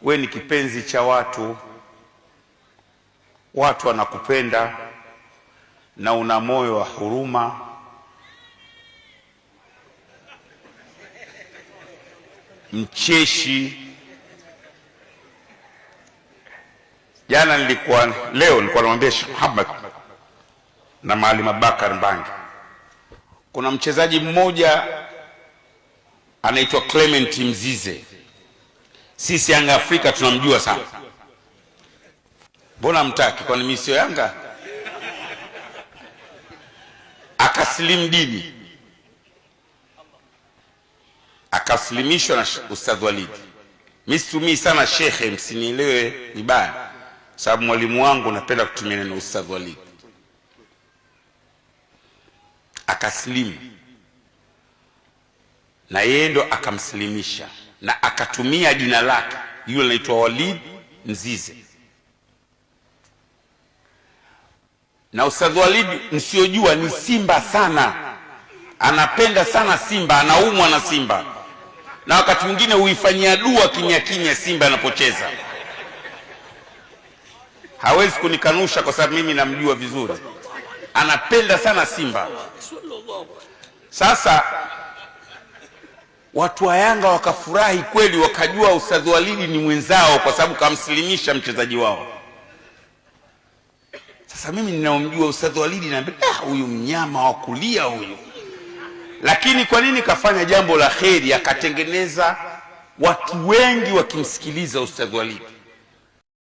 We ni kipenzi cha watu, watu wanakupenda na una moyo wa huruma. Mcheshi. Jana nilikuwa, leo nilikuwa namwambia Sheikh Muhammad na Maalim Abubakar Mbange, kuna mchezaji mmoja anaitwa Clement Mzize, sisi Yanga Afrika tunamjua sana. Mbona mtaki? Kwani mimi sio Yanga? Akasilimu dini, akaslimishwa na Ustadh Walid. Mimi situmii sana shekhe, msinielewe vibaya, sababu mwalimu wangu napenda kutumia neno Ustadh Walid. Akasilimu na yeye ndo akamsilimisha na akatumia jina lake, yule anaitwa Walid Mzize. Na Ustadh Walid msiojua ni Simba sana, anapenda sana Simba, anaumwa na Simba, na wakati mwingine huifanyia dua kimya kimya Simba anapocheza. Hawezi kunikanusha kwa sababu mimi namjua vizuri, anapenda sana Simba. Sasa watu wa Yanga wakafurahi kweli, wakajua Ustadh Walid ni mwenzao kwa sababu kamsilimisha mchezaji wao. Sasa mimi ninaomjua Ustadh Walid naambia, huyu mnyama wa kulia huyu. Lakini kwa nini kafanya jambo la kheri, akatengeneza watu wengi wakimsikiliza Ustadh Walid?